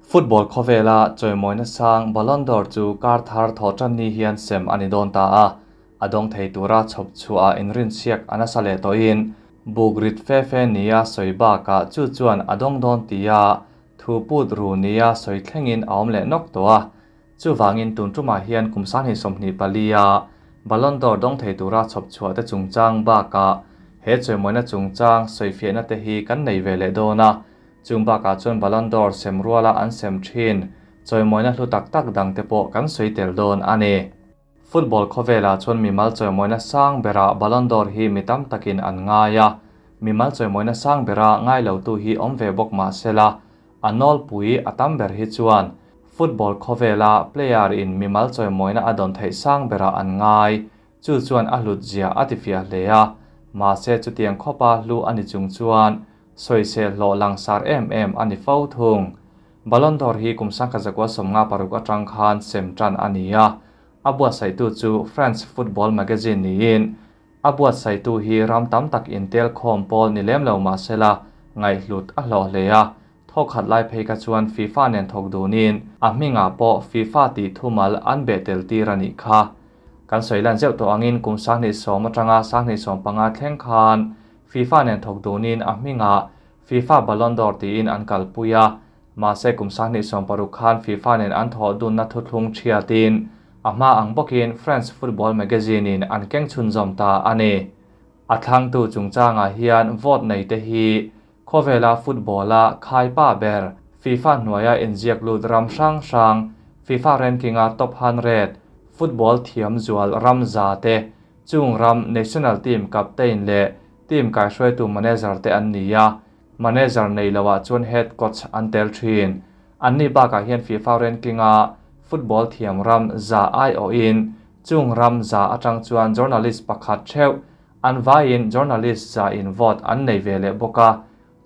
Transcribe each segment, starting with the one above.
Football khawvela chawimawina sang Ballon d'Or chu kar thar thawhtan ni hian sem a ni dawn ta a, a dawng thei tura chhawp chhuah inrinsiak a nasa leh tawhin buk rit fe fe nia sawi bakah chu chuan a dawng dawn tia thu put ru nia sawi thlengin a awm leh nawk tawh a. Chuvangin tun tumah hian kum 2024-a Ballon d'Or dawng thei tura chhawp chhuah te chungchang bakah he chawimawina chungchang sawifiahna te hi kan nei ve leh dawn a. Chung bakah chuan Ballon d'Or sem ruala an sem thin chawimawina hlu tak tak dang te pawh kan sawi tel dawn a ni. Football khawvelah chuan mimal chawimawina sang berah Ballon d'Or hi mi tam takin an ngai a, mimal chawimawina sang bera ngai lotu hi awm ve bawk mah sela, a nawlpui a tam ber hi chuan football khawvela player in mimal chawimawina a dawn theih sang berah an ngai. Chu chuan a hlut zia a tifiah hle a, mahse chutiang khawpa hlu a ni chung chuan sawisel hlawh langsar em em a ni fo thung. Ballon d'Or hi kum 1956 atang khan sem tan a ni a, a buatsaihtu chu France Football magazine niin a buatsaihtu hi ram tam tak intel khawm pawl ni lem lo mah sela ngaihhlut a hlawh hle a, thawkhat lai phei kha chuan FIFA nen thawk dunin a hmingah pawh FIFA tih thumal an beh tel tir a nih kha. Kan sawi lan zeuh tawh angin kum 2010 atanga 2015 thleng khan FIFA nen thawk dunin a hmingah FIFA Ballon d'Or tiin an kalpui a, mahse kum 2016 khan FIFA nen an thawh dunna thuthlung thiatin a hma ang bawkin France Football magazine in an keng chhunzawm ta a ni. A thlangtu chungchangah hian vote nei te hi khawvela football-a khaipa ber FIFA hnuaia inziak lut ram hrang hrang FIFA ranking-a top 100 football thiam zual ram za te chung ram national team captain leh team kaihruaitu manager te an ni a, manager nei loah chuan head coach an tel thin. Anni bakah hian FIFA ranking-a football thiam ram za ai awhin chung ram za atang chuan journalist pakhat theuh an vaiin journalist za in vote an nei ve leh bawk a.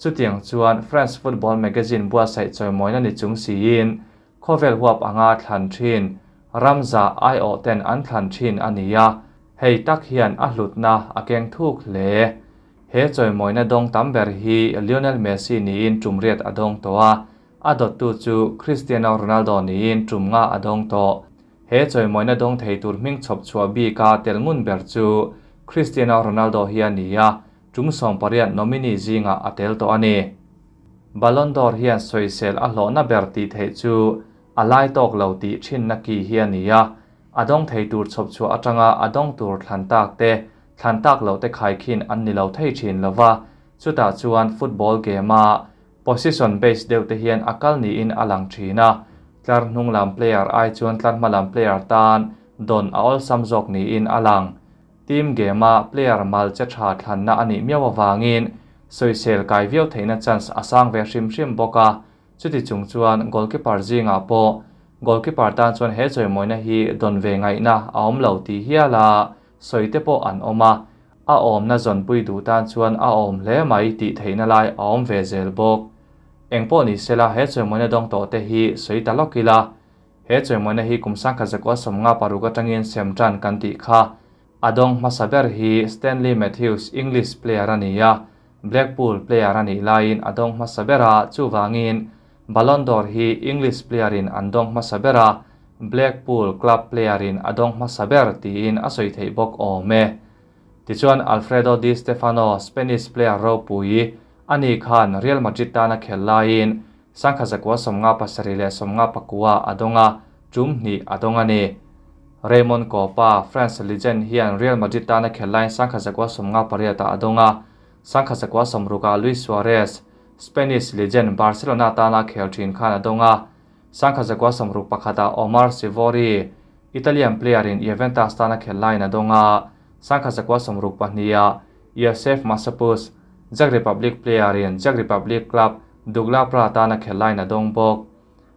Chutiang chuan France Football magazine buatsaih chawimawina ni chung siin khawvel huap anga thlan thin ram za ai awh ten an thlan thin a ni a, hei tak hian a hlutna a keng thuk hle. He chawimawina dawng tam ber hi Lionel Messi niin tum riat a dawng tawh a, a dawttu chu Cristiano Ronaldo niin tum nga a dawng tawh. He chawimawina dawng thei tur hming chhawp chhuah bika tel ngun ber chu Cristiano Ronaldo hi a ni a, tum 18 nominee zinga a tel tawh a ni. Ballon d'Or hian sawisel a hlawhna ber tih theih chu a lai tawk lo tih thinna ki hi a ni a, a dawng thei tur chhawp chhuah atanga a dawng tur thlan tak te thlan tak lo te khaikhin an ni lo thei thin lova, chutah chuan football game-a position based deuh te hian a kal niin a lang thin a, tlar hnung lam player ai chuan tlar hma lam player tan dawn a awlsam zawk niin a lang. Team game-a player mal che tha thlanna a nih miau awangin sawisel kai viau theihna chance a sang ve hrim hrim bawk a, chuti chung chuan goalkeeper zingah pawh goalkeeper tan chuan he chawimawina hi dawn ve ngaihna a awm lo tih hiala sawi te pawh an awm a, a awmna zawnpui duh tan chuan a awm hle mai tih theihna lai a awm ve zel bawk. Engpawh ni sela he chawimawina dawng tawh te hi sawi ta lawk ila, he chawimawina hi kum 1956 atangin sem tan kan tih kha. A dawng hmasa ber hi Stanley Matthews, English player a ni a, Blackpool player a nih laiin a dawng hmasa ber a, chuvangin Ballon d'Or hi English player in an dawng hmasa ber a, Blackpool club player in a dawng hmasa ber tiin a sawi theih bawk awm e. Tichuan Alfredo Di Stefano, Spanish player ropui ani khan Real Madrid tana khel laiin 1957 leh 59 a dawng a, tum hnih a dawng a ni. Raymond Kopa, France legend hian Real Madrid tana khel laiin 1958 a dawng a, 1960 Luis Suarez, Spanish legend Barcelona tana khel thin khan a dawng a, 1961 Omar Sivori, Italian player in Juventus tana khel laiin a dawng a, 1962 Josef Masopust, Czech Republic player in Czech Republic club Dukla Praha tana khel laiin a dawng bawk.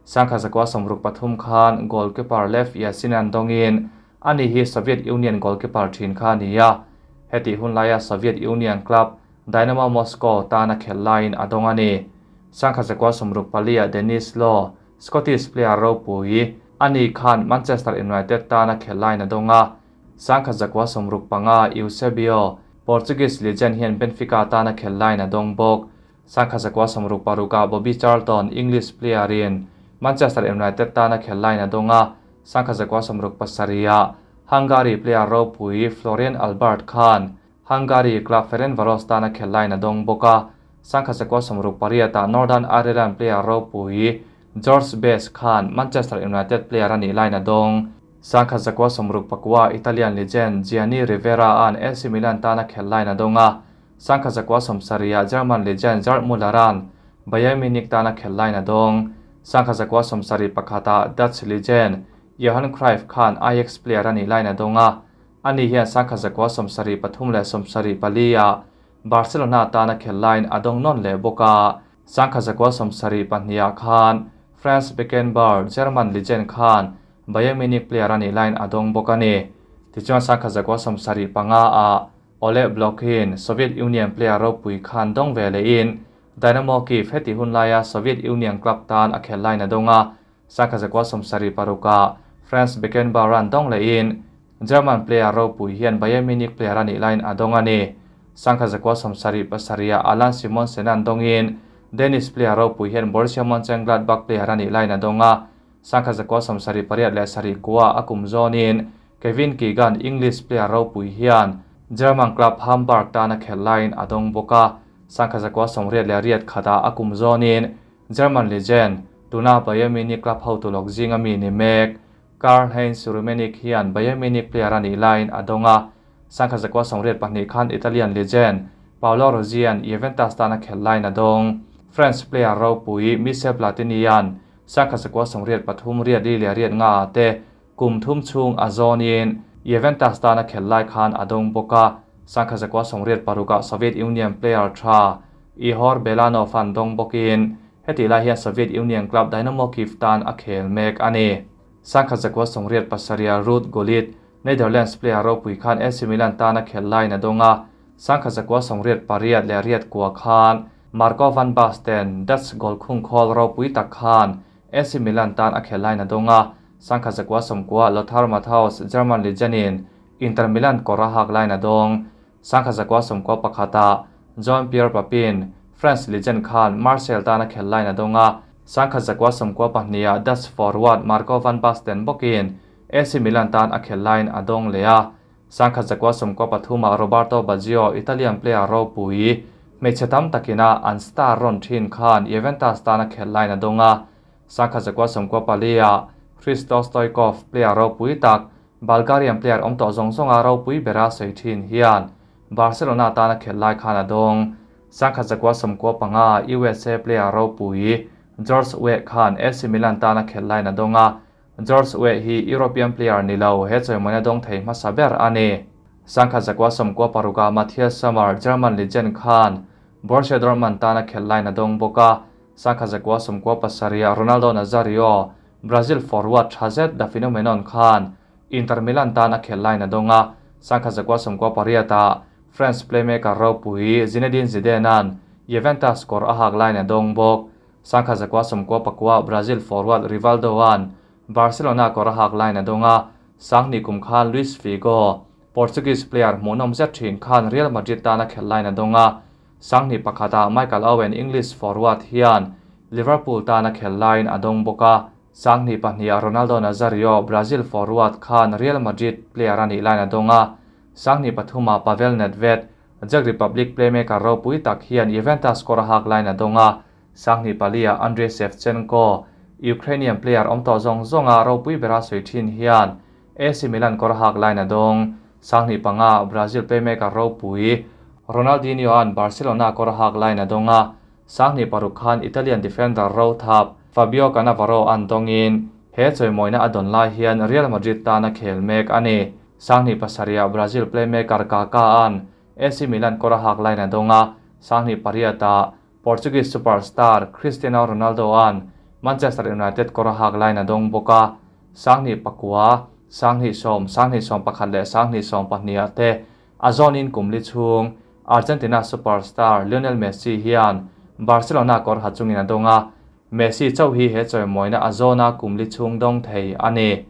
1963 khan goalkeeper Lev Yashin an dawngin ani hi Soviet Union goalkeeper thin kha ni a, heti hun laia Soviet Union club Dynamo Moscow tana khel laiin a dawng a ni. 1964 Denis Law, Scottish player ropui ani khan Manchester United tana khel laiin a dawng a, 1965 Eusebio, Portuguese legend hian Benfica tana khel laiin a dawng bawk. 1966 Bobby Charlton, English player in Manchester United tana khel laiin a dawng a, 1967-ah Hungary player ropui Florian Albert khan Hungary club Ferencvaros tana khel laiin a dawng bawk a, 1968-ah Northern Ireland player ropui George Best khan Manchester United player a nih laiin a dawng. 1969 Italian legend Gianni Rivera-a'n AC Milan tana khel laiin a dawng a, 1970-ah German legend Gerd Muller-a'n Bayern Munich tana khel laiin a dawng. 1971-ah Dutch legend Johan Cruyff khan Ajax player a nih laiin a dawng a, ani hian 1973 leh 74-ah Barcelona tana khel laiin a dawng nawn leh bawk a. 1972-ah khan Franz Beckenbauer, German legend khan Bayern Munich player a nih laiin a dawng bawk a ni. Tichuan 1975-ah Oleg Blokhin, Soviet Union player ropui khan dawng ve lehin Dynamo Kyiv heti hun laia Soviet Union club tan a khel laiin a dawng a, 1976-ah Franz Beckenbauer-a'n dawng lehin German player ropui hian Bayern Munich player a nih laiin a dawng a ni. 1977-ah Allan Simonsen-a'n dawngin Danish player ropui hian Borussia Mönchengladbach player a nih laiin a dawng a, 1978 leh 79-ah a kum zawnin Kevin Keegan English player ropui hian German club Hamburg tana khelh laiin a dawng bawk a, 1981 ah a kum zawnin German legend, tuna Bayern Munich club hotu lawk zinga mi ni mek, Karl-Heinz Rummenigge hian Bayern Munich player a nih laiin a dawng a, 1982 khan Italian legend Paolo Rossi-a'n Juventus tana khelh laiin a dawng. French player ropui Michel Platini-a'n 1983 84 te Kum thum chhung a zawnin Juventus tana khelh lai khan a dawng bawk a, 1986-ah Soviet Union player tha Ihor Belanov an dawng bawkin hetih lai hian Soviet Union club Dynamo Kyiv tan a khel mek a ni. 1987 Ruud Gullit, Netherlands player ropui khan AC Milan tana khelh laiin a dawng a, 1988 khan Marco van Basten, Dutch goal khungkhawl ropui tak khan AC Milan tan a khel laiin a dawng a, 1990 Lothar Matthaus, German legend-in Inter Milan kawr a hak laiin a dawng. 1991-ah Jean-Pierre Papin, France legend khan Marseille tan a khel laiin a dawng a, 1992-ah Dutch forward Marco van Basten bawkin AC Milan tan a khel laiin a dawng leh a, 1993-ah Roberto Baggio, Italian player ropui, hmeichhe tam takina an star rawn thin khan Juventus tan a khel laiin a dawng a, 1994-ah Hristo Stoichkov player ropui tak, Bulgarian player awm tawh zawng zawnga ropui bera sawi thin hian Barcelona tana khelh lai khan a dawng. 1995 USA player ropui George Weah khan AC Milan tana khelh laiin a dawng a, George Weah hi European player ni lo he chawimawina dawng thei hmasa ber a ni. 1996 Matthias Sammer, German legend khan Borussia Dortmund tana khelh laiin a dawng bawk a, 1997 Ronaldo Nazario, Brazil forward tha zet The Phenomenon khan Inter Milan tan a khelh laiin a dawng a, 1998 France playmaker ropui Zinedine Zidane-a'n Juventus kawr a hak laiin a dawng bawk. 1999 Brazil forward Rivaldo-a'n Barcelona kawr a hak laiin a dawng a, 2000 kum khan Luis Figo, Portuguese player hmuhnawm zet thin khan Real Madrid tan a khelh laiin a dawng a, 2001-ah Michael Owen English forward hian Liverpool tan a khel laiin a dawng bawk a, 2002-ah Ronaldo Nazario, Brazil forward khan Real Madrid player a nih laiin a dawng a, 2003-ah Pavel Nedved, Czech Republic playmaker ropui tak hian Juventus kawr a hak laiin a dawng a, 2004-ah Andriy Shevchenko, Ukrainian player awm tawh zawng zawnga ropui bera sawi thin hian AC Milan kawr a hak laiin a dawng. 2005 Brazil playmaker ropui Ronaldinho-a'n Barcelona kawr a hak laiin a dawng a, 2006 khan Italian defender rothap Fabio Cannavaro-a'n dawngin he chawimawina a dawn lai hian Real Madrid tan a khel mek a ni. 2007 Brazil playmaker Kaka-a'n AC Milan kawr a hak laiin a dawng a, 2008 Portuguese superstar Cristiano Ronaldo-a'n Manchester United kawr a hak laiin a dawng bawk a, 2009, 2010, 2011 leh 2012 te a zawnin kum li chhung Argentina superstar Lionel Messi hian Barcelona kawr ha chungin a dawng a, Messi chauh hi he chawimawina a zawna kum li chhung dawng thei a ni.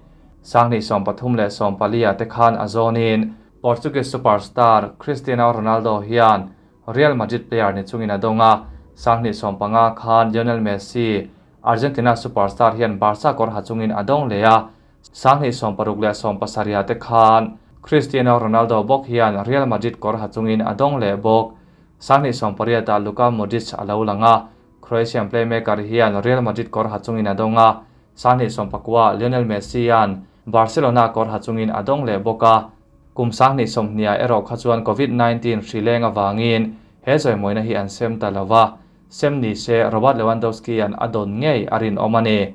2013 leh 14 te khan a zawnin Portuguese superstar Cristiano Ronaldo hian Real Madrid player ni chungin a dawng a, 2015 khan Lionel Messi. Argentina superstar hian Barca kawr ha chungin a dawng leh a, 2016 ah te khan Cristiano Ronaldo bawk hian Real Madrid kawr ha chungin a dawng leh bawk. 2018 ah Luka Modric a lo lang a, Croatian playmaker hian Real Madrid kawr ha chungin a dawng a, 2019 ah Lionel Messi an Barcelona kawr ha chungin a dawng leh bawk a. Kum 2020 ah erawh kha chuan Covid-19 hri leng avangin he chawimawina hi an sem ta lo va, sem ni se Robert Lewandowski an a dawn ngei a rinawm a ni.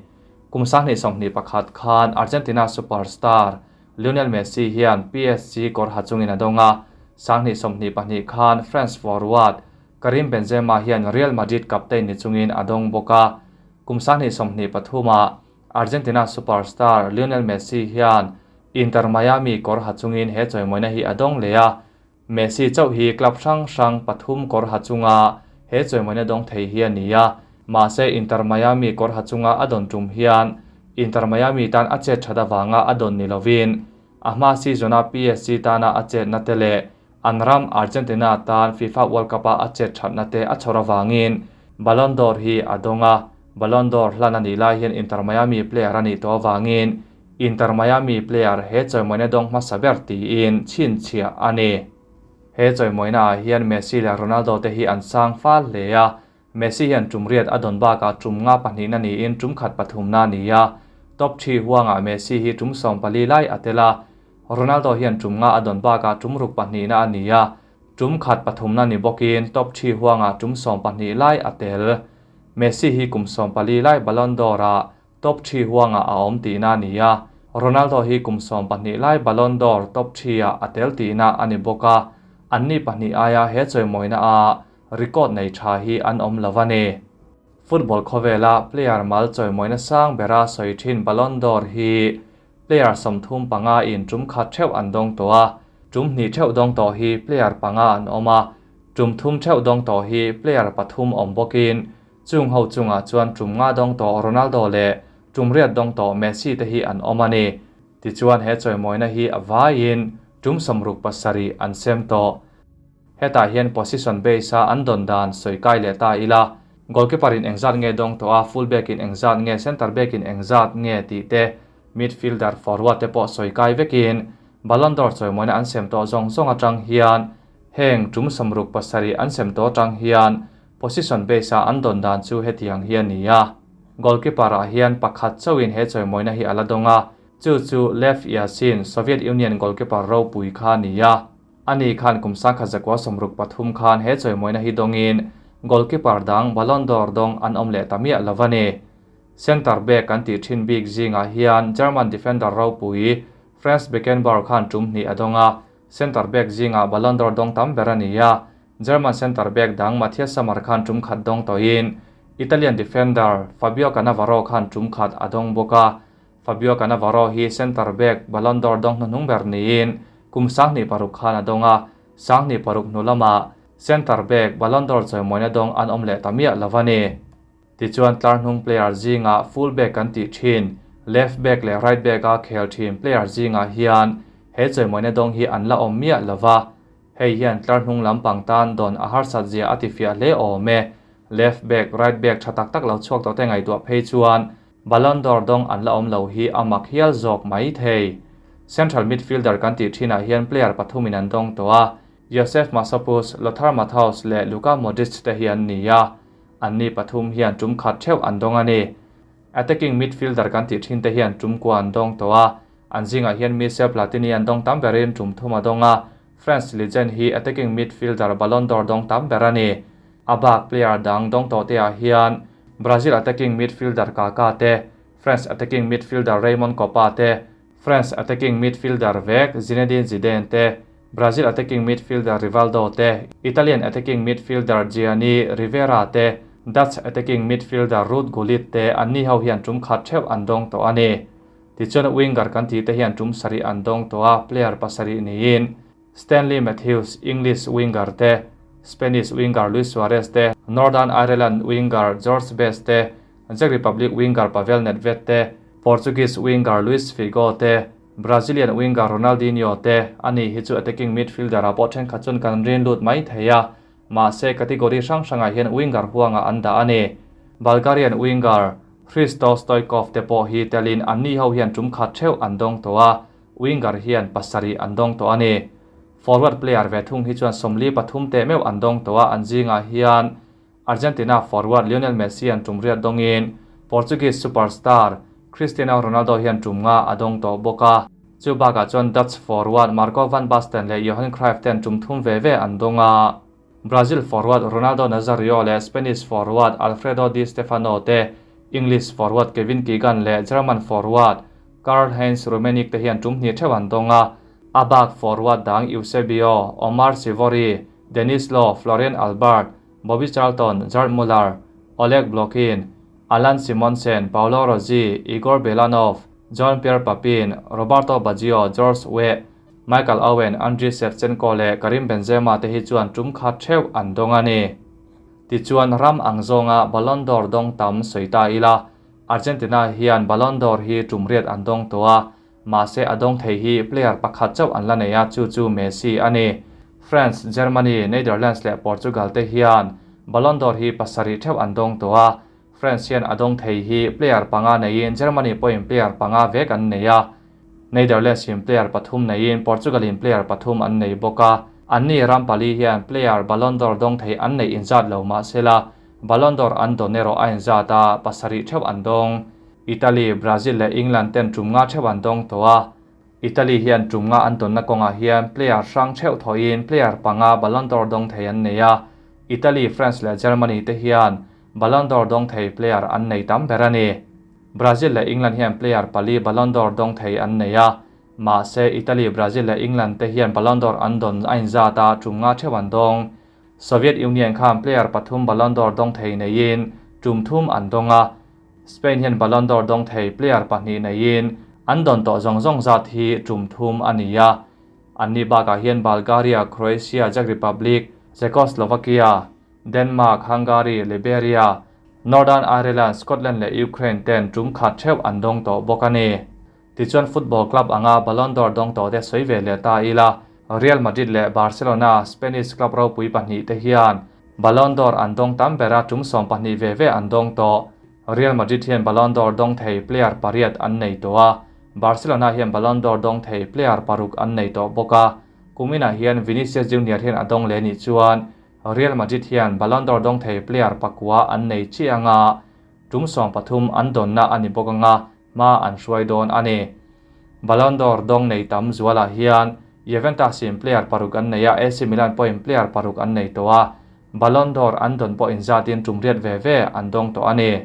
Kum 2021 khan Argentina superstar Lionel Messi hian PSG kawr ha chungin a dawng a, 2022 khan France forward Karim Benzema hian Real Madrid captain ni chungin a dawng bawk a. Kum 2023 ah Argentina superstar Lionel Messi hian Inter Miami kawr ha chungin he chawimawina hi a dawng leh a. Messi chauh hi club hrang hrang pathum kawr ha chunga he chawimawina dawng thei hi a ni a. Mahse Inter Miami kawr ha chunga a dawn tum hian Inter Miami tan a chet that avanga a dawn ni lovin a hma season a PSG tana a chetna te leh an ram Argentina tan FIFA World Cup a a chet thatna te a chhawr avangin Ballon d'Or hi a dawng a. Ballon d'Or hlan a nih lai hian Inter Miami player a nih tawh avangin Inter Miami player he chawimawina dawng hmasa ber tiin chhinchhiah a ni. He chawimawina ah hian Messi leh Ronaldo te hi an sang fal hle a, Messi hian tum riat a dawn bakah tum nga pahnihna niin tum khat pathumna a ni a. Top 3 huangah Messi hi tum 14 lai a tel a, Ronaldo hian tum nga a dawn bakah tum ruk pahnihna a ni a, tum khat pathumna ni bawkin top 3 huangah tum 12 lai a tel. Messi hi kum 14 lai Ballon d'Or ah top 3 huangah a awm tihna a ni a, Ronaldo hi kum 12 lai Ballon d'Or top 3 ah a tel tihna a ni bawk a, anni pahnih aia he chawimawina a record nei tha hi an awm lo a ni. Football khawvela player mal chawimawina sang bera sawi thin Ballon d'Or hi player 35 in tum khat theuh an dawng tawh a, tum hnih theuh dawng tawh hi player panga an awm a, tum thum theuh dawng tawh hi player pathum awm bawkin chung ho chungah chuan tum nga dawng tawh Ronaldo leh tum riat dawng tawh Messi te hi an awm a ni. Tichuan he chawimawina hi a vaiin tum 67 an sem tawh. Hetah hian position base a an dawn dan sawi kai leh ta ila, goalkeeper in engzat nge dawng tawh a, full back in engzat nge, center back in engzat nge tih te, midfielder, forward te pawh sawi kai vekin Ballon d'Or chawimawina an sem tawh zawng zawng atang hian heng tum 67 an sem tawh atang hian position base a an dawn dan chu hetiang hi a ni a. Goalkeeper ah hian pakhat chauhin he chawimawina hi a la dawng a, chu chu Lev Yashin, Soviet Union goalkeeper ropui kha a ni a. Ani khan kum 1963 khan he chawimawina hi dawngin goalkeeper dang Ballon d'Or dawng an awm leh ta miah lo a ni. Center back an tih thin bik zingah hian German defender ropui Franz Beckenbauer khan tum hnih a dawng a, center back zingah Ballon d'Or dawng tam ber a ni a. German center back dang Matthias Sammer khan tum khat dawng tawhin Italian defender Fabio Cannavaro khan tum khat a dawng bawk a. Fabio Cannavaro hi center back Ballon d'Or dawng hnuhnung ber niin kum 2006 khan a dawng a, 2006 hnu lamah center back Ballon d'Or chawimawina dawng an awm leh ta miah lo a ni. Tichuan tlarhnung player zingah full back kan tih thin, left back leh right back a khel thin player zingah hian he chawimawina dawng hi an la awm miah lo va. Hei hian tlarhnung lampang tan dawn a harsat zia a ti fiah hle awm e. Left back, right back tha tak tak lo chhuak tawh te ngaihtuah phei chuan Ballon d'Or dawng an la awm lo hi a mak hial zawk mai thei. Central midfielder kan tih thinah hian player pathumin an dawng tawh a, Josef Masopust, Lothar Matthaus leh Luka Modric te hi an ni a, anni pathum hian tum khat theuh an dawng a ni. Attacking midfielder kan tih thin te hian tum kua an dawng tawh a, an zingah hian Michel Platini an dawng tam berin tum thum a dawng a, France legend hi attacking midfielder Ballon d'Or dawng tam ber a ni. A bak player dang dawng tawh te ah hian Brazil attacking midfielder Kaká te, France attacking midfielder Raymond Kopa te, France attacking midfielder vek Zinedine Zidane te, Brazil attacking midfielder Rivaldo te, Italian attacking midfielder Gianni Rivera te, Dutch attacking midfielder Ruud Gullit te anni ho hian tum khat theuh an dawng tawh a ni. Tichuan winger kan tih te hian tum sarih an dawng tawh a, player pasarih niin Stanley Matthews, English winger te, Spanish winger Luis Suarez te, Northern Ireland winger George Best te, Czech Republic winger Pavel Nedved te, Portuguese winger Luis Figo te, Brazilian winger Ronaldinho te, ani hi chu attacking midfielder ah pawh thenkhat chuan kan rin lut mai thei a, mahse category hrang hrangah hian winger huangah an dah a ni. Bulgarian winger Hristo Stoichkov te pawh hi telin anni ho hian tum khat theuh an dawng tawh a, winger hian pasarih an dawng tawh a ni. Forward player ve thung hi chuan 43 teh meuh an dawng tawh a, an zingah hian Argentina forward Lionel Messi an tum riat dawngin Portuguese superstar Cristiano Ronaldo hian tum nga a dawng tawh bawk a. Chu bakah chuan Dutch forward Marco van Basten leh Johan Cruyff ten tum thum ve ve an dawng a. Brazil forward Ronaldo Nazario leh Spanish forward Alfredo Di Stefano te, English forward Kevin Keegan leh German forward Karl-Heinz Rummenigge te hian tum hnih theuh an dawng a. A bak forward dang Eusebio, Omar Sivori, Denis Law, Florian Albert, Bobby Charlton, Gerd Muller, Oleg Blokhin, Alan Simonsen, Paolo Rossi, Igor Belanov, Jean-Pierre Papin, Roberto Baggio, George Weah, Michael Owen, Andriy Shevchenko leh Karim Benzema te hi chuan tum khat theuh an dawng a ni. Tichuan ram ang zawnga Ballon d'Or dawng tam sawi ta ila, Argentina hian Ballon d'Or hi tum riat an dawng tawh a, mahse a dawng thei hi player pakhat chauh an la nei a, chu chu Messi a ni. France, Germany, Netherlands leh Portugal te hian Ballon d'Or hi pasarih theuh an dawng tawh a, France hian a dawng thei hi player panga neiin Germany pawhin player panga vek an nei a, Netherlands in player pathum neiin Portugal in player pathum an nei bawk a. Anni ram pali hian player Ballon d'Or dawng thei an neih inzat lo mahsela Ballon d'Or an dawn erawh a inzat a, pasarih theuh an dawng. Italy, Brazil leh England ten tum nga theuh an dawng tawh a. Italy hian tum nga an dawnna kawngah hian player hrang theuh thawhin player panga Ballon d'Or dawng thei an nei a. Italy, France leh Germany te hian Ballon d'Or dawng thei player an nei tam ber a ni. Brazil leh England hian player pali Ballon d'Or dawng thei an nei a, mahse Italy, Brazil leh England te hian Ballon d'Or an dawn a inzat a, tum nga theuh an dawng. Soviet Union khan player pathum Ballon d'Or dawng thei neiin tum thum an dawng a, Spain hian Ballon d'Or dawng thei player pahnih neiin an dawn tawh zawng zawng zat hi tum thum a ni a. Anni bakah hian Bulgaria, Croatia, Czech Republic, Czechoslovakia, Denmark, Hungary, Liberia, Northern Ireland, Scotland leh Ukraine ten tum khat theuh an dawng tawh bawk a ni. Tichuan football club anga Ballon d'Or dawng tawh te sawi ve leh ta ila, Real Madrid leh Barcelona, Spanish club ropui pahnih te hian Ballon d'Or an dawng tam bera tum 12 ve ve an dawng tawh. Real Madrid hian Ballon d'Or dawng thei player pariat an nei tawh a, Barcelona hian Ballon d'Or dawng thei player paruk an nei tawh bawk a. Kuminah hian Vinicius Junior hian a dawng leh nih chuan Real Madrid hian Ballon d'Or dawng thei player pakua an nei chiah anga, tum 13 an dawnna a ni bawk anga, hma an hruai dawn a ni. Ballon d'Or dawng nei tam zualah hian Juventus in player paruk an nei a, AC Milan pawhin player paruk an nei tawh a, Ballon d'Or an dawn pawh inzatin tum riat ve ve an dawng tawh a ni.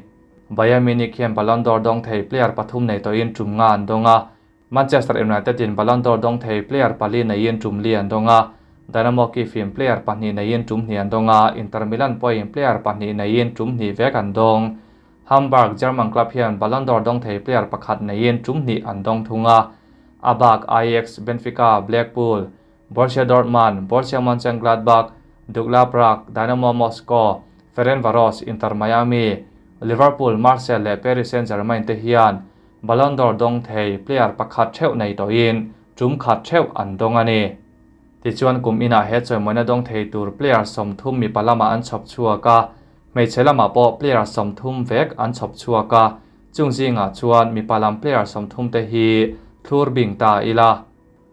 Bayern Munich hian Ballon d'Or dawng thei player pathum nei tawhin tum nga an dawng a, Manchester United in Ballon d'Or dawng thei player pali neiin tum li an dawng a, Dynamo Kyiv in player pahnih neiin tum hnih an dawng a, Inter Milan pawhin player pahnih neiin tum hnih vek an dawng. Hamburg, German club hian Ballon d'Or dawng thei player pakhat neiin tum hnih an dawng thung a. A bak Ajax, Benfica, Blackpool, Borussia Dortmund, Borussia Mönchengladbach, Dukla Prague, Dynamo Moscow, Ferencvaros, Inter Miami, Liverpool, Marseille leh Paris Saint-Germain te hian Ballon d'Or dawng thei player pakhat theuh nei tawhin tum khat theuh an dawng a ni. Tichuan kum inah he chawimawina dawng thei tur player 30 mipa lamah an chhawp chhuak a, hmeichhe lamah pawh player 30 vek an chhawp chhuak a, chung zingah chuan mipa lam player 30 te hi thlur bing ta ila.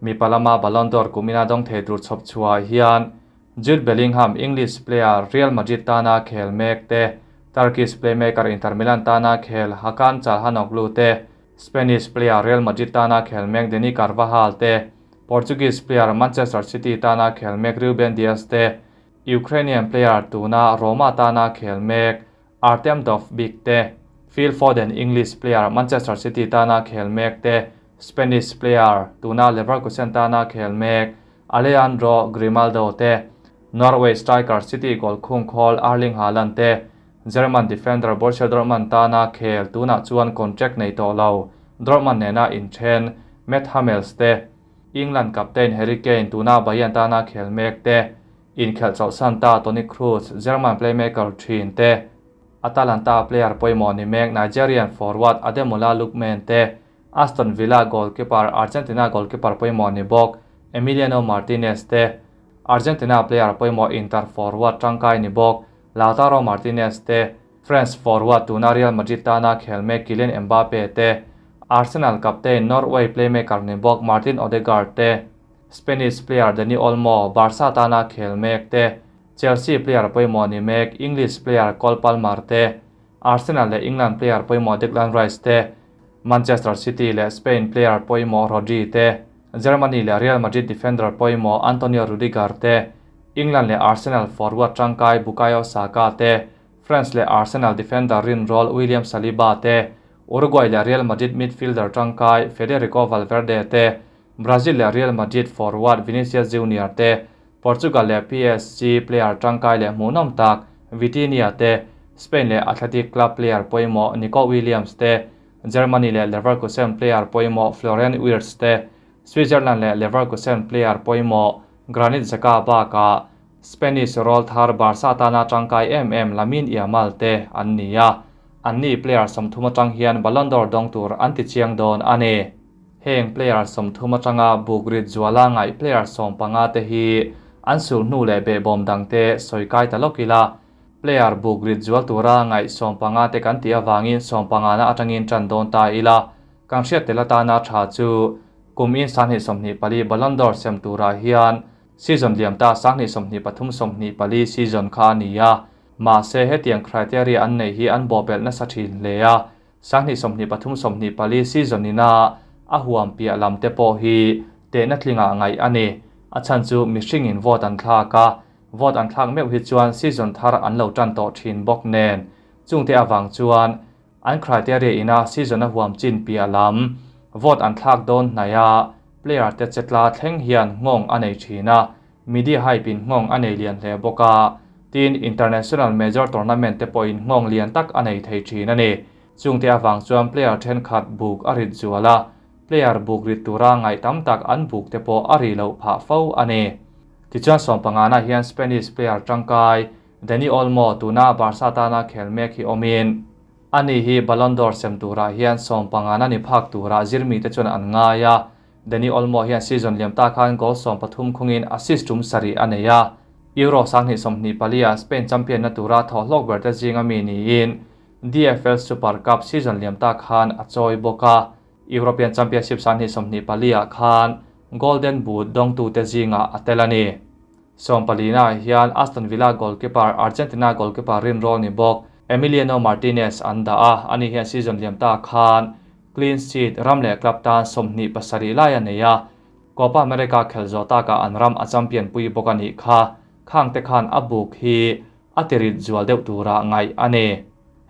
Mipa lama Ballon d'Or kum ina dawng thei tur chhawp chhuah hian Jude Bellingham, English player Real Madrid tana khel mek te, Turkish playmaker Inter Milan tana khel Hakan Calhanoglu te, Spanish player Real Madrid tana khel mek Dani Carvajal te, Portuguese player Manchester City tana khel mek Ruben Dias te, Ukrainian player tuna Roma tana khel mek Artem Dovbyk te, Phil Foden, English player Manchester City tana khel mek te, Spanish player tuna Leverkusen tana khel mek Alejandro Grimaldo te, Norway striker City goal khung khawl Erling Haaland te, German defender Borussia Dortmund tana khel tunah chuan contract nei tawh lo Dortmund nena inthen Matt Hummels te, England captain Harry Kane tuna Bayern tana khel mek te, inkhelh chawlhsan ta Toni Kroos, German playmaker thin te, Atalanta player pawimawh ni mek Nigerian forward Ademola Lookman te, Aston Villa goalkeeper Argentina goalkeeper pawimawh ni bawk Emiliano Martinez te, Argentina player pawimawh Inter forward tangkai ni bawk Lautaro Martinez te, France forward tuna Real Madrid tana khel mek Kylian Mbappe te, Arsenal captain Norway playmaker ni bawk Martin Odegaard te, Spanish player Dani Olmo, Barca tana khel mek te, Chelsea player pawimawh ni mek English player Cole Palmer te, Arsenal leh England player pawimawh Declan Rice te, Manchester City leh Spain player pawimawh Rodri te, Germany leh Real Madrid defender pawimawh Antonio Rudiger te, England leh Arsenal forward tangkai Bukayo Saka te, France leh Arsenal defender rinrawl William Saliba te, Uruguay leh Real Madrid midfielder tangkai Federico Valverde te, Brazil leh Real Madrid forward Vinicius Junior te, Portugal leh PSG player tangkai leh hmuhnawm tak Vitinha te, Spain leh Athletic Club player pawimawh Nico Williams te, Germany leh Leverkusen player pawimawh Florian Wirtz te, Switzerland leh Leverkusen player pawimawh Granit Xhaka bakah Spanish rawlthar Barca tana tangkai em em Lamine Yamal te an ni a, anni player 30 atang hian Ballon d'Or dawng tur an ti chiang dawn a ni. Heng player 30 atanga buk rit zuala ngaih player 15 te hi an sul hnu leh behbawm dangte sawi kai ta lawk ila. Player buk rit zual tura ngaih 15 te kan tih avangin 15 na atangin tan dawn ta ila. Kan hriat tel atana tha chu kumin 2024 Ballon d'Or sem turah hian season liam ta 2023 24 season kha a ni a. Mahse hetiang criteria an nei hi an bawhbelh nasa thin hle a. 2023 24 season ina a huam piah lam te pawh hi tehna tlingah ngaih a ni. A chhan chu mihringin vote an thlak a, vote an thlak meuh hi chuan season thar an lo tan tawh thin bawk nen. Chungte awang chuan an criteria ina season a huam chin piah lam vote an thlak dawn hnaia player te chetla thleng hian nghawng a nei thin a, media hype in nghawng a nei lian hle bawk a. Tin, international major tournament te pawhin nghawng lian tak a nei thei thin a ni. Chungte awang chuan player thenkhat buk a rit zual a, player buk rit tura ngaih tam tak an buk te pawh a ri loh phah fo a ni. Tichuan 15 na hian Spanish player tangkai Dani Olmo tuna Barca tana khel mek hi awmin ani hi Ballon d'Or sem turah hian 15 na ni phak tura zirmi te chuan an ngai a. Dani Olmo hian season liam ta khan goal 13 khungin assist tum sari a nei a. Euro 2024 a Spain champion na tura thawhlawk ber te zinga mi niin DFL Super Cup season liam ta khan a chawi bawk a. European Championship 2024 khan Golden Boot dawngtu te zinga a tel a ni. 14 na hian Aston Villa goalkeeper Argentina goalkeeper rinrawl ni bawk Emiliano Martinez an dah a. Ani hian season liam ta khan clean sheet ram leh club tan 27 lai a nei a. Copa America khel zawh taka an ram a champion pui bawk a nih kha. Khang te khan a buk hi a tirit zual deuh tura ngaih a ni.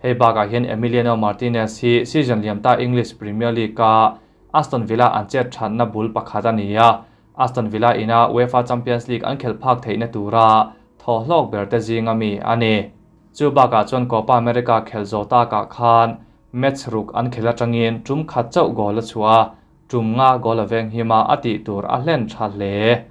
Hei bakah hian Emiliano Martinez hi season liam ta English Premier League a Aston Villa an chet thatna bul pakhat a ni a. Aston Villa ina UEFA Champions League an khel phak theihna tura thawhlawk ber te zinga mi a ni. Chu bakah chuan Copa America khel zawh takah khan match ruk an khel atangin tum khat chauh goal a chhuah a, tum nga goal a veng hima a tih tur a hlen tha hle.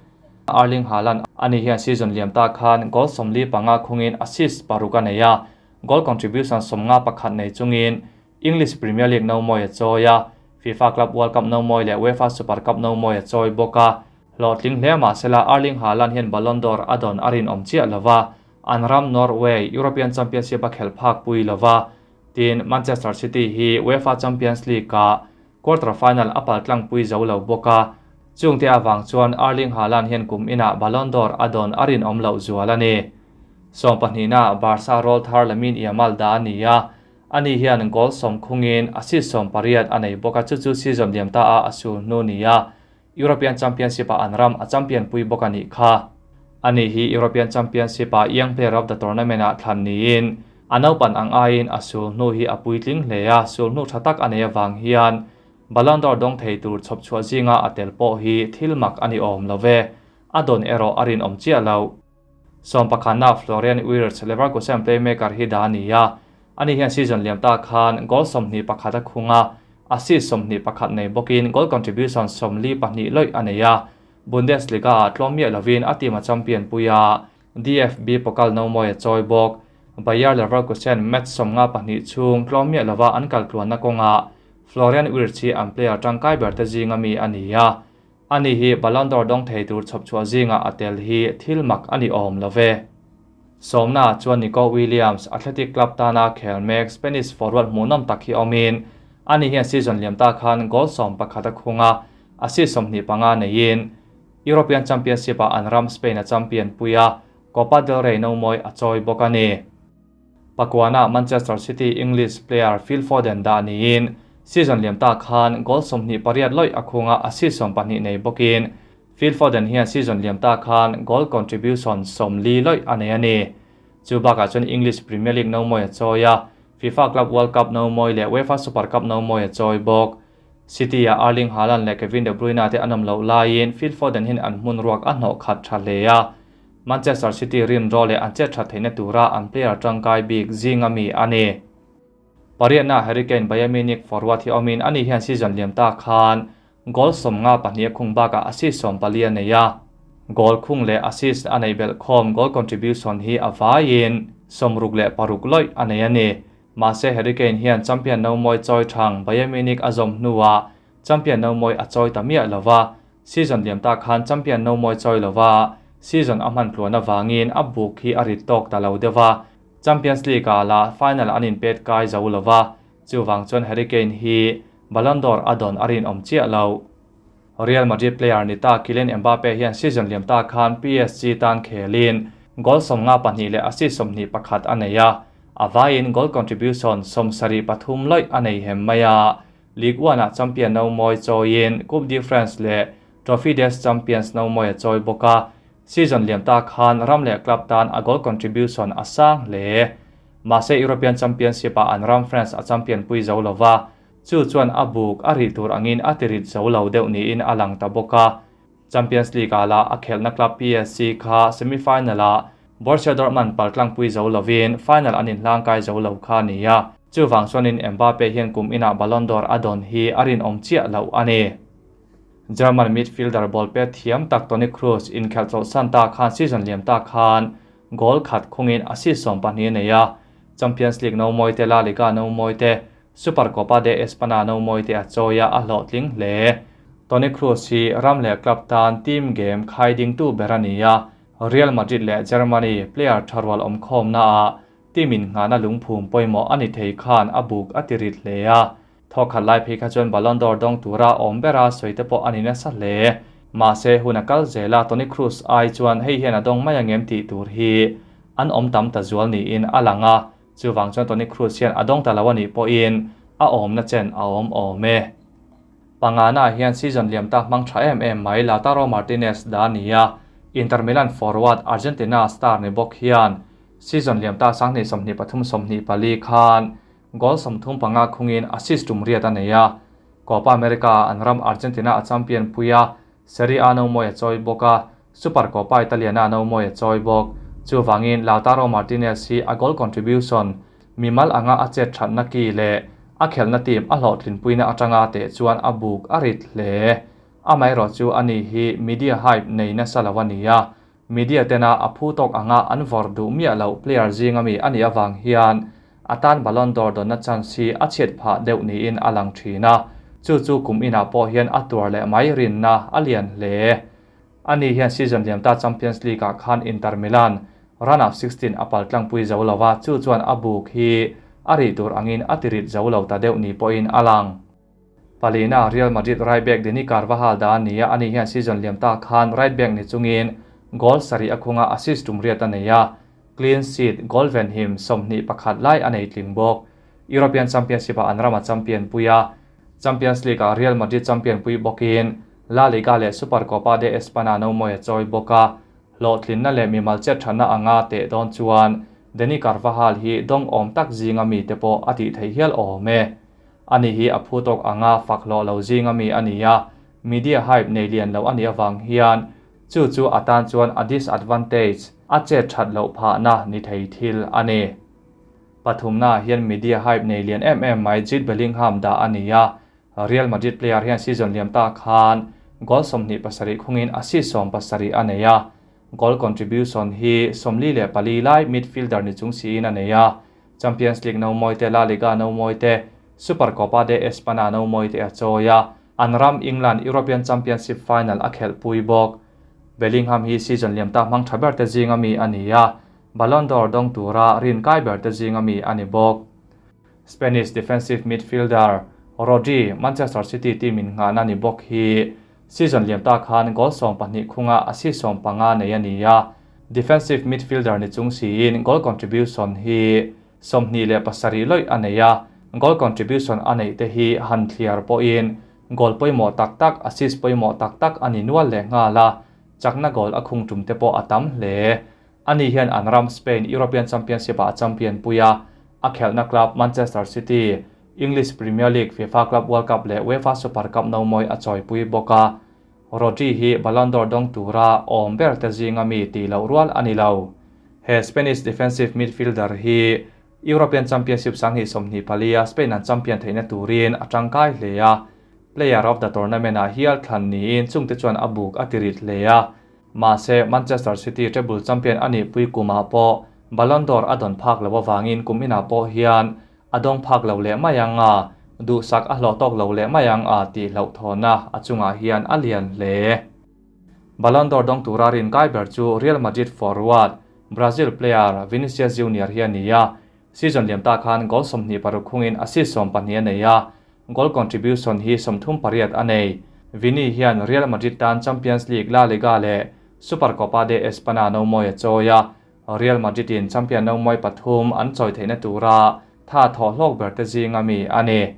Erling Haaland ani hian season liam ta khan goal 45 khungin assist 6 a nei a, goal contribution 51 nei chungin English Premier League no mawi a chawi a, FIFA Club World Cup no mawi leh UEFA Super Cup no mawi a chawi bawk a. Hlawhtling hle mahsela Erling Haaland hian Ballon d'Or a dawn a rinawm chiah lova, an ram Norway European Championship a khel phak pui lova. Tin, Manchester City hi UEFA Champions League a quarter final a paltlang pui zo lo bawk a. Chungte awang chuan Erling Haaland hian kum inah Ballon d'Or a dawn a rinawm loh zual a ni. 12 na Barca rawlthar Lamine Yamal da a ni a. Ani hian goal 10 khungin assist 18 a nei bawk a, chu chu season liam ta a a sul hnu ni a. European Championship a an ram a champion pui bawk a nih kha. Ani hi European Championship a Young Player of the Tournament a thlan niin a naupan ang aiin a sul hnu hi a puitling hle a, sul hnu tha tak a nei awang hian Ballon d'Or dawng thei tur chhawp chhuah zinga a tel pawh hi thil mak a ni awm love. A dawn erawh a rinawm chiah lo. 11 na Florian Wirtz Leverkusen playmaker hi da a ni a. Ani hian season liam ta khan goal 21 a khunga, assist 21 nei bawkin goal contribution 42 loih a nei a. Bundesliga a tlawm miah lovin a team a champion pui a, DFB Pokal no mawi a chawi bawk. Bayer Leverkusen match 52 chhung tlawm miah lova an kal tluanna kawnga Florian Wirtz hi an player tangkai ber te zinga mi a ni a. Ani hi Ballon d'Or dawng thei tur chhawp chhuah zinga a tel hi thil mak a ni awm love. Sawmna chuan Nico Williams, Athletic Club tana khel mek Spanish forward hmuhnawm tak hi awmin, ani hian season liam ta khan goal 11 a khung a, assist 25 neiin European Championship-ah an ram Spain a champion pui a, Copa del Rey no mawi a chawi bawk a ni. Pakuana Manchester City English player Phil Foden dah niin season liam ta khan goal 28 lawih a khung a, assist 12 nei bawkin Phil Foden hian season liam ta khan goal contribution 40 lawih a nei a ni. Chu bakah chuan English Premier League no mawi a chawi a, FIFA Club World Cup no mawi leh UEFA Super Cup no mawi a chawi bawk. City a Erling Haaland leh Kevin De Bruyne te an awm loh laiin Phil Foden hian an hmun ruak a hnawh khat tha hle a. Manchester City rim ro leh an chet that theihna tura an player tangkai bik zinga mi a ni. Pariatna Harry Kane Bayern Munich forward hi awmin ani hian season liam ta khan goal 52 a khung bakah assist 14 a nei a. Goal khung leh assist a nei belh khawm goal contribution hi a vaiin 66 lawih a nei a ni. Mahse Harry Kane hian champion no mawi chawi thang Bayern Munich a zawm hnuah champion no mawi a chawi ta miah lova. Season liam ta khan champion no mawi chawi lova, season a hman tluan awangin a buk hi a rit tawk ta lo deuha. Champions League a la final an in pet kai zo lova, chuwang chuan Harry Kane hi Ballon d'Or a don a rin awm chiah lo. Real Madrid player ni ta Kylian Mbappe hian season liam ta khan PSG tan khelin goal 52 leh assist 21 a nei a, a vaiin goal contribution 73 lawih a nei hem mai a. Ligue 1 a champion no mawi chawiin Coupe de France leh Trophy des Champions no mawi a chawi bawk a. Season liam ta khan ram leh club tan a goal contribution a sang hle. Mahse European Championship a an ram France a champion pui zo lova, chu chuan a buk a ri tur angin a tirit zo lo deuh niin a lang ta bawk a. Champions League a la a khelna club PSG kha semi-final a Borussia Dortmund paltlang pui zo lovin final an inhlang kai zo lo kha ni a. Chuwang chuanin Mbappe hian kum inah Ballon d'Or a don hi a rin awm chiah lo a ni. German midfielder ball pet thiam tak Toni Kroos in khelh chawlh san ta khan season liam ta khan goal khat khungin assist 12 a nei a. Champions League no mawi te, La Liga no mawi te, Supercopa de Espana no mawi te a chawi a, a hlawhtling hle. Toni Kroos hi ram leh club tan team game khai ding tu ber a ni a. Real Madrid leh Germany player tharwal awm khawm na a team in ngana lungphum pawimawh ani thei khan a buk a tirit hle a. Thawkhat lai phei kha chuan Ballon d'Or dawng tura awm bera sawi te pawh ani nasa hle. Mahse hun a kal zela Toni Kroos ai chuan hei hian a dawng mai angem tih tur hi an awm tam ta zual niin a lang a. Chuwang chuan Toni Kroos hian a dawng ta lo ani pawhin a awm na chen a awm awm e. Pangana hian season liam ta hmang tha em em mai Lautaro Martinez da nia. Inter Milan forward Argentina star ni bawk hian season liam ta 2023-24 khan goal 35 khungin assist tum riat a nei a. Copa America an ram Argentina a champion puia Serie A no mawi a chawi bawk a, Supercopa Italiana no mawi a chawi bawk. Chuwangin Lautaro Martinez hi a goal contribution mimal anga a chet thatna ki leh a khelna team a hlawhtlin puina atanga te chuan a buk a rit hle. A mai ro chu ani hi media hype nei nasa lo ani a. Media tena a phu tawk anga an vor duh miah lo player zinga mi ani awang hian atan Ballon d'Or donna chance hi a chhiat phah deuh niin a lang thina. Chu chu kum inah pawh hian a tuar leh mai rinna a lian hle. Ani hian season liam ta Champions League ah khan Inter Milan run of 16 a paltlang pui zo lova, chu chuan a buk hi a ri tur angin a tirit zo lo ta deuh ni pawhin a lang. Palina Real Madrid right back Dani Carvajal da ania ani hian season liam ta khan right back ni chungin goal sari a khunga assist tum riat a nei a. Clean sheet goal ven him 21 lai a nei tling bawk. European Championship a an rama champion puia Champions League a Real Madrid champion pui bawkin La Liga leh Supercopa de Espana no mawi a chawi bawk a. Hlawhtlinna leh mimal chet thana anga te dawn chuan Dani Carvajal hi dawng awm tak zinga mi te pawh a tih theih hial awm e. Ani hi a phu tawk anga fak hlawh lo zinga mi ani a. Media hype nei lian lo ani awang hian chu chu atan chuan a disadvantage a chet that loh phah na ni thei thil ani. Pathumna hian media hype nei lian em em mai Jude Bellingham da ani a. Real Madrid player hian season liam ta khan goal 27 khungin assist 17 a nei a. Goal contribution hi 44 lai midfielder ni chung siin a nei a. Champions League no mawi te, La Liga no mawi te, Supercopa de Espana no mawi te a chawi a. An ram England European Championship final a khelh pui bawk. Bellingham hi season liam ta hmang tha ber te zinga mi ani a. Ballon d'Or dawng tura rin kai ber te zinga mi a ni bawk. Spanish defensive midfielder Rodri, Manchester City team in nghahna ni bawk hi season liam ta khan goal 12 khunga assist 15 nei a ni a. Defensive midfielder ni chung siin goal contribution hi 27 loi a nei a. Goal contribution a nei te hi han thliar pawhin goal pawimawh tak tak, assist pawimawh tak tak a ni nual leh nghal a. Chakna goal a khung tum te pawh a tam hle. Ani hian an ram Spain European Championship ah a champion pui a. A khelhna club Manchester City, English Premier League, FIFA Club World Cup leh UEFA Super Cup no mawi a chawipui bawk a. Rodri hi Ballon d'Or dawng tura awm ber te zinga mi tih loh rual a ni lo. He Spanish defensive midfielder hi European Championship 2024 a Spain an champion theihna turin a tangkai hle a. Player of the tournament ah hial thlan niin chungte chuan a buk a tirit hle a. Mahse, Manchester City treble champion a nih pui kumah pawh Ballon d'Or a dawn phak loh avangin kum inah pawh hian a dawng phak lo leh mai ang a, duhsak a hlawh tawk lo leh mai ang a tih hlauhthawna a chungah hian a lian hle. Ballon d'Or dawng tura rin kai ber chu Real Madrid forward, Brazil player Vinicius Junior hi a ni a. Season liam ta khan goal 26 khungin assist 12 a nei a, goal contribution hi 38 a nei. Vini hian Real Madrid tan Champions League, La Liga leh Supercopa de Espana no mawi a chawi a. Real Madrid in champion no mawi pathum an chawi theihna tura tha thawh hlawk ber te zinga mi a ni.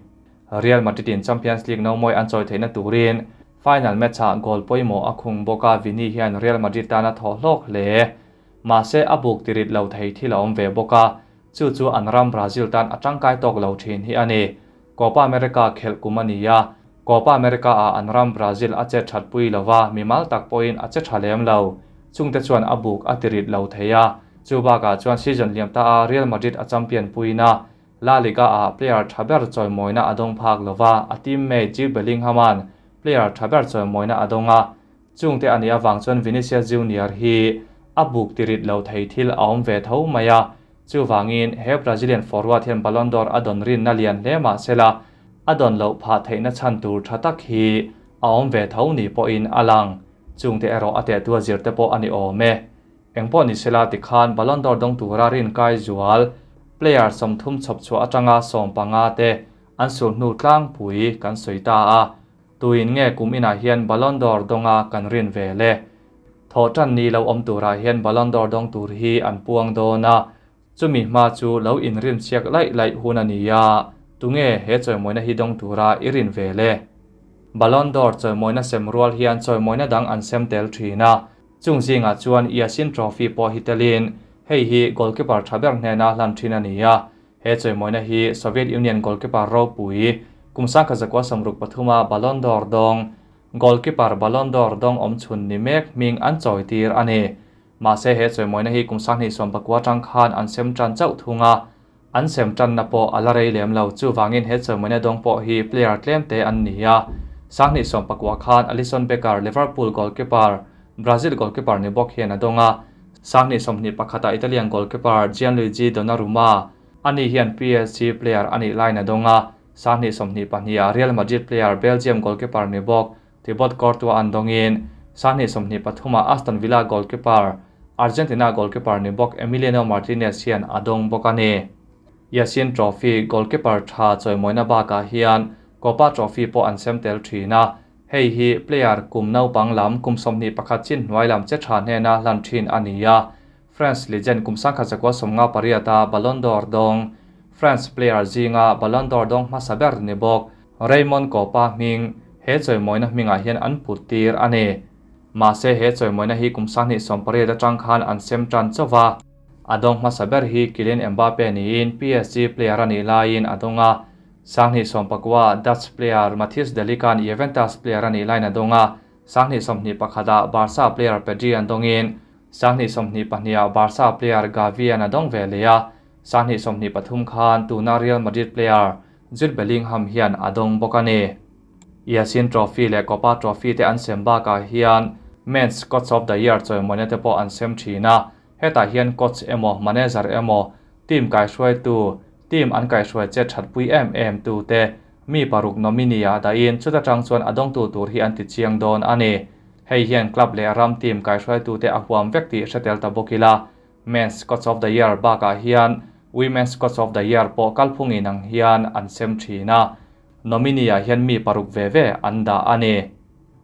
Real Madrid in Champions League no mawi an chawi theihna turin final match ah goal pawimawh a khung bawk a. Vini hian Real Madrid tan a thawh hlawk hle. Mahse, a buk tirit lo thei thil a awm ve bawk a, chu chu an ram Brazil tan a tangkai tawk lo thin hi a ni. Copa America khelh kum a ni a, Copa America ah an ram Brazil a che that pui lo va, mimal tak pawhin a che tha lem lo. Chungte chuan a buk a tirit lo thei a, chu bakah chuan season liam ta a Real Madrid a champion puina La Liga ah player tha ber chawimawina a dawng phak lo va, a teammate Jude Bellingham-a'n player tha ber chawimawina a dawng a. Chungte a nih avang chuan Vinicius Junior hi a buk tirit lo thei thil a awm ve tho mai a. Chuvangin he Brazilian forward hian Ballon d'Or a dawn rinna lian hle mah sela, a dawn loh phah theihna chhan tur tha tak hi a awm ve tho ni pawhin a lang. Chungte erawh a tehtu a zir te pawh a ni awm e. Engpawh ni sela tikhan Ballon d'Or dawng tura rinkai zual player 30 chhawp chhuah atanga 15 te an sul hnu tlangpui kan sawi ta a. Tuin nge kum inah hian Ballon d'Or dawnga kan rin ve le? Thawhtan ni lo awm turah hian Ballon d'Or dawng tur hi an puang dawn a, chumi hma chu lo inrin chhiak laih laih hun a ni a, tunge he chawimawina hi dawng tura i rin ve le? Ballon d'Or chawimawina sem rual hian chawimawina dang an sem tel thin a, chung zingah chuan Yashin Trophy pawh hi telin hei hi goalkeeper tha ber hnena hlan thin a ni a. He chawimawina hi Soviet Union goalkeeper ropui kum 1963 Ballon d'Or dawng, goalkeeper Ballon d'Or dawng awm chhun ni mek hming an chawitir a ni. Mahse he chawimawina hi kum 2019 atang khan an sem tan chauh thung a, an sem tanna pawh a la rei lem lo. Chuvangin he chawimawina dawng pawh hi player tlem te an ni a. 2019 khan Alisson Becker, Liverpool goalkeeper, Brazil goalkeeper ni bawk hian a dawng a. 2021 Italian goalkeeper Gianluigi Donnarumma ani hian PSG player a nih laiin a dawng a. 2022 Real Madrid player Belgium goalkeeper ni bawk Thibaut Courtois an dawngin 2023 Aston Villa goalkeeper, Argentina goalkeeper ni bawk Emiliano Martinez hian a dawng bawk a ni. Yashin Trophy goalkeeper tha chawimawina bakah hian Copa Trophy pawh an sem tel thin a. Hei hi player kum naupang lam kum 21 chin hnuai lam che tha hnena hlan thin a ni a. France legend kum 1958 Ballon d'Or dawng, France player zinga Ballon d'Or dawng hmasa ber ni bawk Raymond Kopa hming he chawimawina hmingah hian an put tir a ni. Mahse he chawimawina hi kum 2018 atang khan an sem tan chauva. A dawng hmasa ber hi Kylian Mbappe niin PSG player a nih laiin a dawng a. 2019 Dutch player Matthijs de Ligt-a'n Juventus player a nih laiin a dawng a. 2021 Barca player Pedri an dawngin 2022 Barca player Gavi an a dawng ve leh a. 2023 khan tuna Real Madrid player Jude Bellingham hian a dawng bawk a ni. Yashin Trophy leh Copa Trophy te an sem bakah hian Men's Coach of the Year chawimawina te pawh an sem thin a. Hetah hian coach emaw, manager emaw, team kaihruaitu, team an kaihruai che thatpui em em tu te mi paruk nominee ah dahin chuta tang chuan a dawngtu tur hi an ti chiang dawn a ni. Hei hian club leh ram team kaihruaitu te a huam vek tih hre tel ta bawk ila. Men's Coach of the Year bakah hian Women's Coach of the Year pawh kalphung inang hian an sem thin a, nominee-ah hian mi paruk ve ve an dah a ni.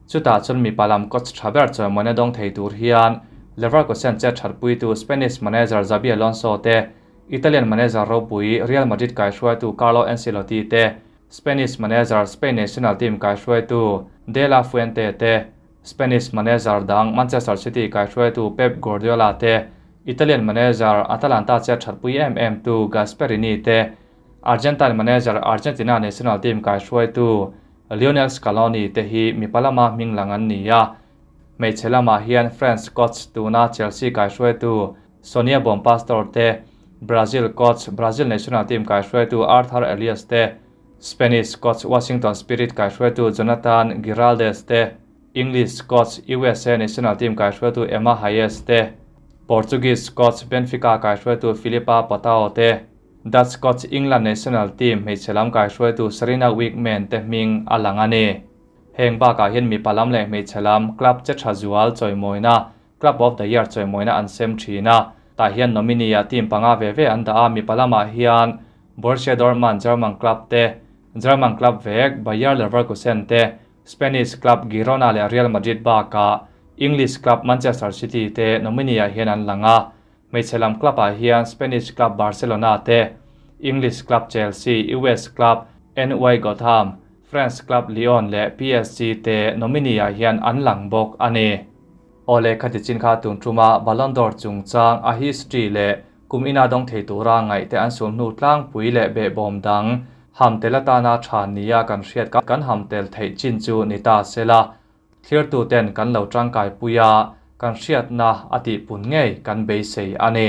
Chutah chuan mipa lam coach tha ber chawimawina dawng thei tur hian Leverkusen chet thatpuitu Spanish manager Xabi Alonso te, Italian manager ropui Real Madrid kaihruaitu Carlo Ancelotti te, Spanish manager Spain national team kaihruaitu De La Fuente te, Spanish manager dang Manchester City kaihruaitu Pep Guardiola te, Italian manager Atalanta chet thatpui em em tu Gasperini te, Argentine manager Argentina national team kaihruaitu Lionel Scaloni te hi mipa lama hming lang an ni a. Hmeichhe lamah hian France coach tuna Chelsea kaihruaitu Sonia Bompastor te, Brazil coach Brazil national team kaihruaitu Arthur Elias te, Spanish coach Washington Spirit kaihruaitu Jonathan Giraldes te, English coach USA national team kaihruaitu Emma Hayes te, Portuguese coach Benfica kaihruaitu Filipa Patao te, Dutch coach England national team hmeichhe lam kaihruaitu Sarina Wiegman te hming a lang a ni. Heng bakah hian mipa lam leh hmeichhe lam club che tha zual chawimawina Club of the Year chawimawina an sem thin a. Tah hian nominee-ah team panga ve ve an dah a, mipa lamah hian Borussia Dortmund German club te, German club vek Bayer Leverkusen te, Spanish club Girona leh Real Madrid bakah English club Manchester City te nominee-ah hian an lang a. Hmeichhe lam club-ah hian Spanish club Barcelona te, English club Chelsea, US club NY Gotham, France club Lyon leh PSG te nominee-ah hian an lang bawk a ni. Awle khati chin kha tun tuma Ballon d'Or chungchang a history leh kum ina dawng thei tura ngaihte an sul hnu tlangpui leh behbawm dang ham tel atana tha nia kan hriat kan ham tel theih chin chu ni ta sela. Thirtu ten kan lo tangkai puia kan hriatna a tihpun ngei kan beisei a ni.